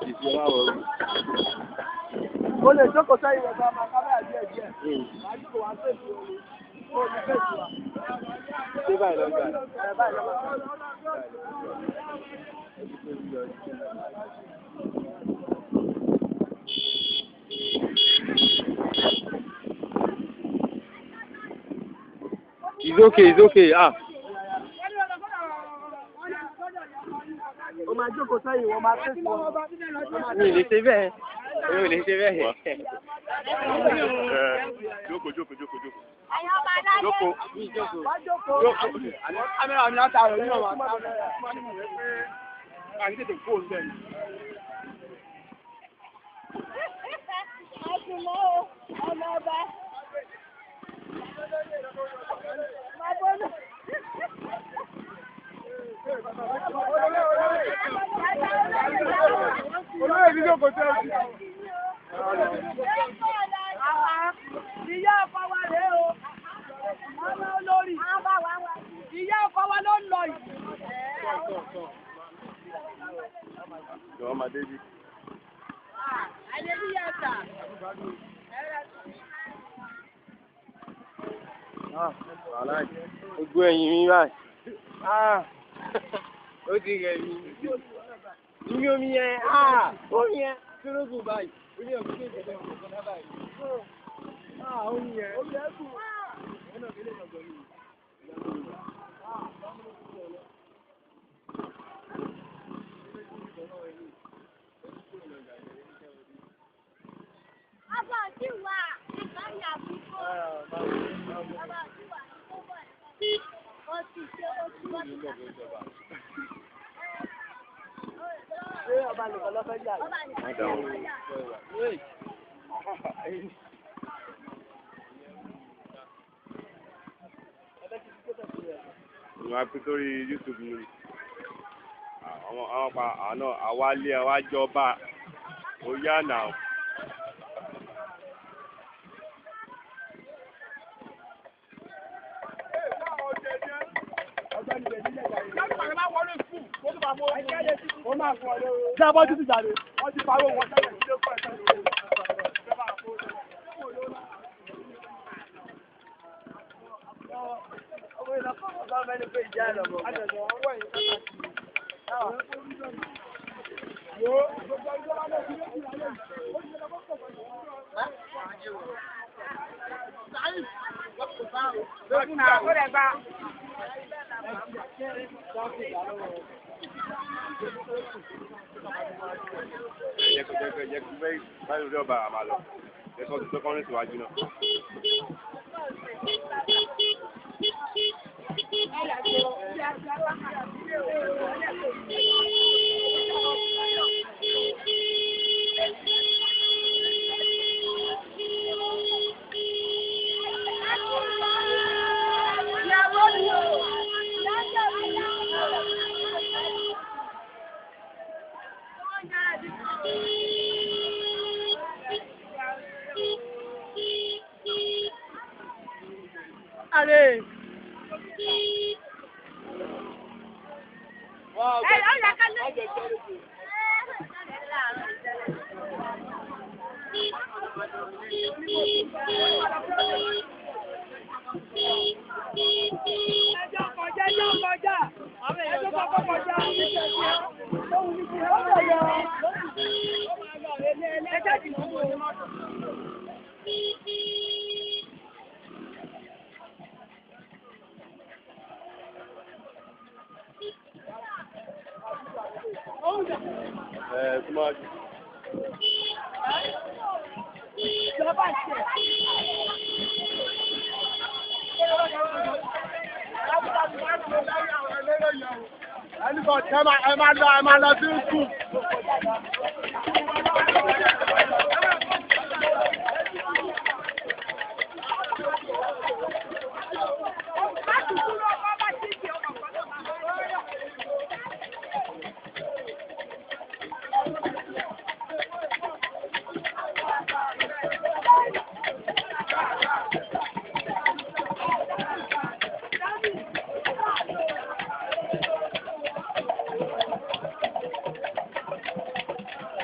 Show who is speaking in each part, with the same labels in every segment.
Speaker 1: ti fi ẹ má wọrí.
Speaker 2: O lè jókòó sẹ́yìn rẹ̀ bá máa kámẹ́rà díẹ̀ díẹ̀. Màá jókòó wá fèsì omi. Ó ní fèsì wa.
Speaker 1: Ṣé báyìí lọ gbà?
Speaker 2: Ẹ báyìí lọ́wọ́.
Speaker 1: It's okay, it's okay. Ah.
Speaker 2: O máa jókòó sẹ́yìn wọ́n máa fèsì wọn.
Speaker 1: Mi ò lè ṣe bẹ́ẹ̀. Mi ò lè ṣe bẹ́ẹ̀.
Speaker 3: Jókòó, jókòó, jókòó, jókòó.
Speaker 1: Jókòó.
Speaker 2: Wá jókòó.
Speaker 1: Kámẹ́rà mi látàrọ̀ nínú àwọn
Speaker 4: Àtùmọ̀ o, ọmọ ọba. Máa bọ́lú.
Speaker 3: Olóyè ní jókòó sẹ́yìn.
Speaker 2: Ìyá ọkọ wa rèé o. Ọmọ olórí. Ìyá ọkọ wa ló ń lọ yìí.
Speaker 3: Jọ̀wọ́ máa dé bí.
Speaker 1: Gbogbo ẹ̀yìn mi báyìí. Ah. Ó ti rẹ̀ mí. Ìmí omi yẹn, ah, omi yẹn, kírógùn báyìí. Omi yẹn kò kéde bẹ́ẹ̀ kò kọ́ná báyìí. Ah, omi yẹn.
Speaker 2: Omi ẹ̀ kù.
Speaker 4: Ọba òtí wà, ìbáyà àbúkọ́. Ọba òtí wà, ó bọ̀. Ó ti ṣe ó ti wọ́n ti kà.
Speaker 2: Ṣé ọba nìkan ló fẹ́ yà?
Speaker 4: Ọba nìkan ló fẹ́ yà.
Speaker 3: Ìwọ̀n á pín sórí YouTube mi. Àwọn àwọn pa àná àwálé àwájọba. Ó yá nà.
Speaker 2: Ṣé abọ́jú ti jáde? Wọ́n ti parí owó sẹ́yìn ìdílé fún ẹ̀sẹ̀ ìdílé.
Speaker 3: Jẹ́ kó jẹ́ kó jẹ́ kó fẹ́ báyìí lórí ọba àmà lọ. Jẹ́ kó tó kọ́rin síwájú náà.
Speaker 4: Ìyàwó mi o, ìyájọ́ mi.
Speaker 2: Àrè.
Speaker 4: Ẹ ọ̀yà ká lè.
Speaker 2: Ẹjọ́ kọjá, ẹjọ́ kọjá. Ẹjọ́ kọ́kọ́ kọjá. Ó lè yọ. Ẹjọ́ kìí fún òun.
Speaker 3: Ẹ súnmọ́ wájú.
Speaker 2: Ìjọba ṣe.
Speaker 3: Ẹ máa lọ, ẹ máa lọ sí skul.
Speaker 4: Thank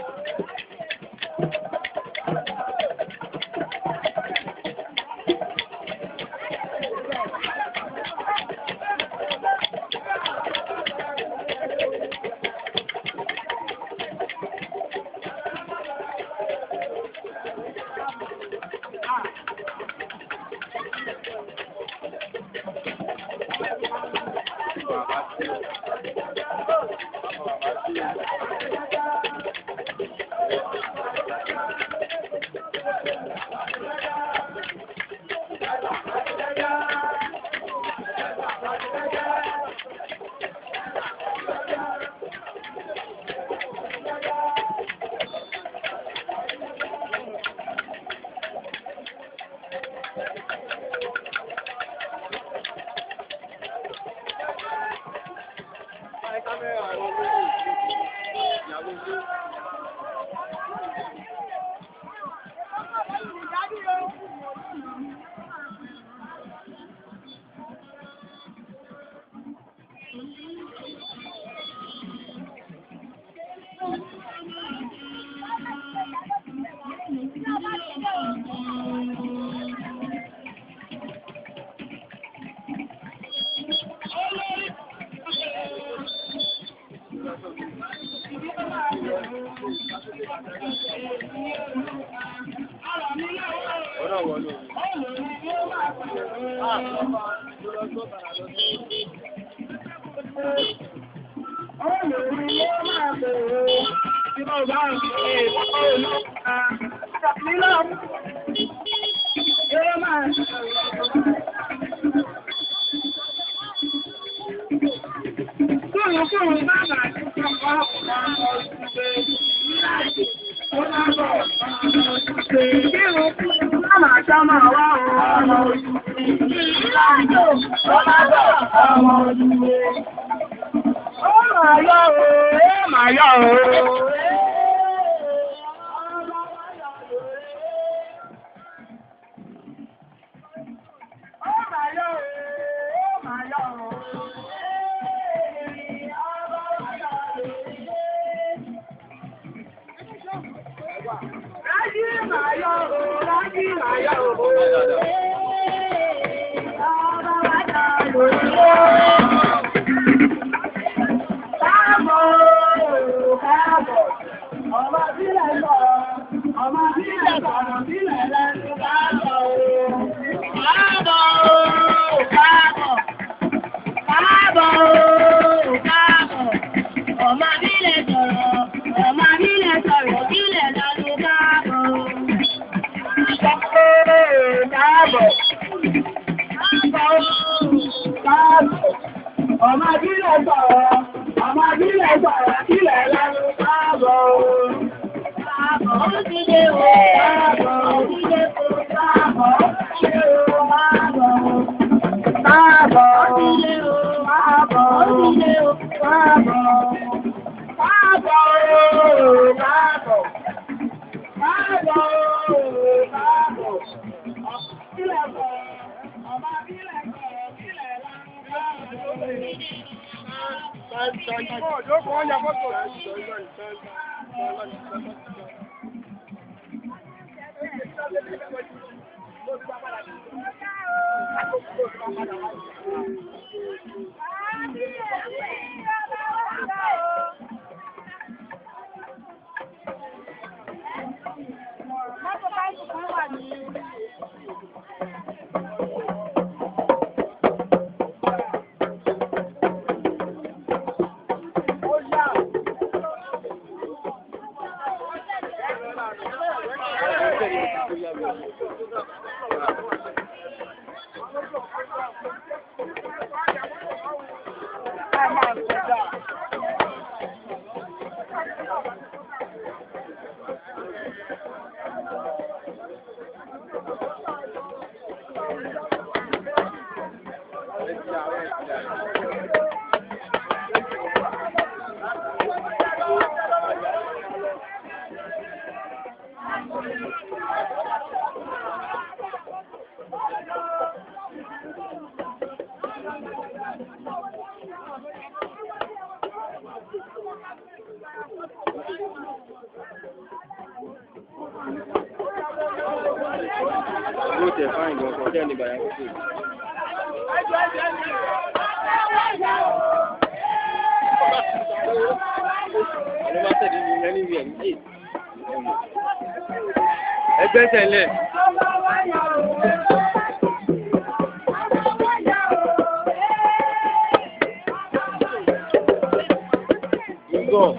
Speaker 1: Ẹgbẹ́sẹ̀ lẹ̀. gan.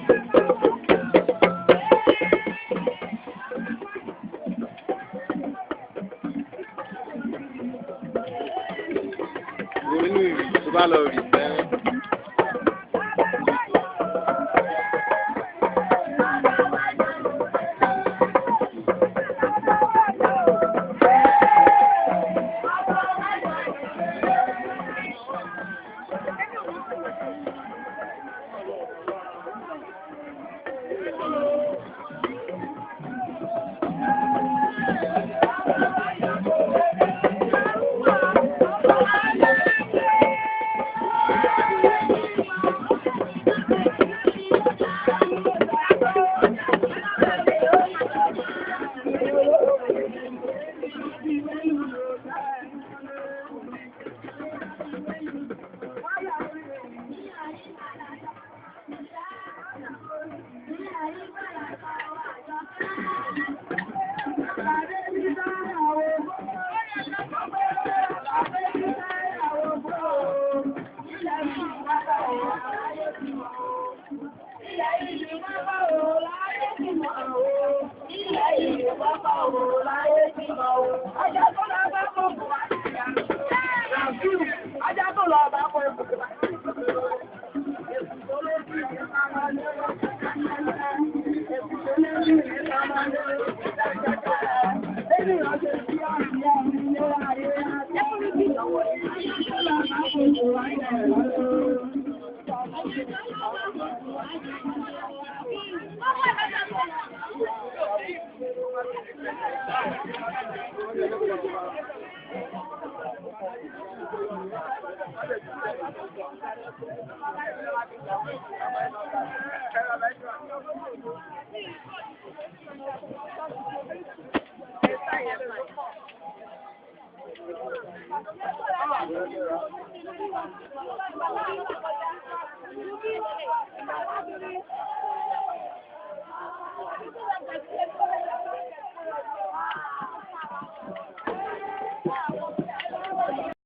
Speaker 1: Inú ìrì tó bá lọ rì sẹ́yìn.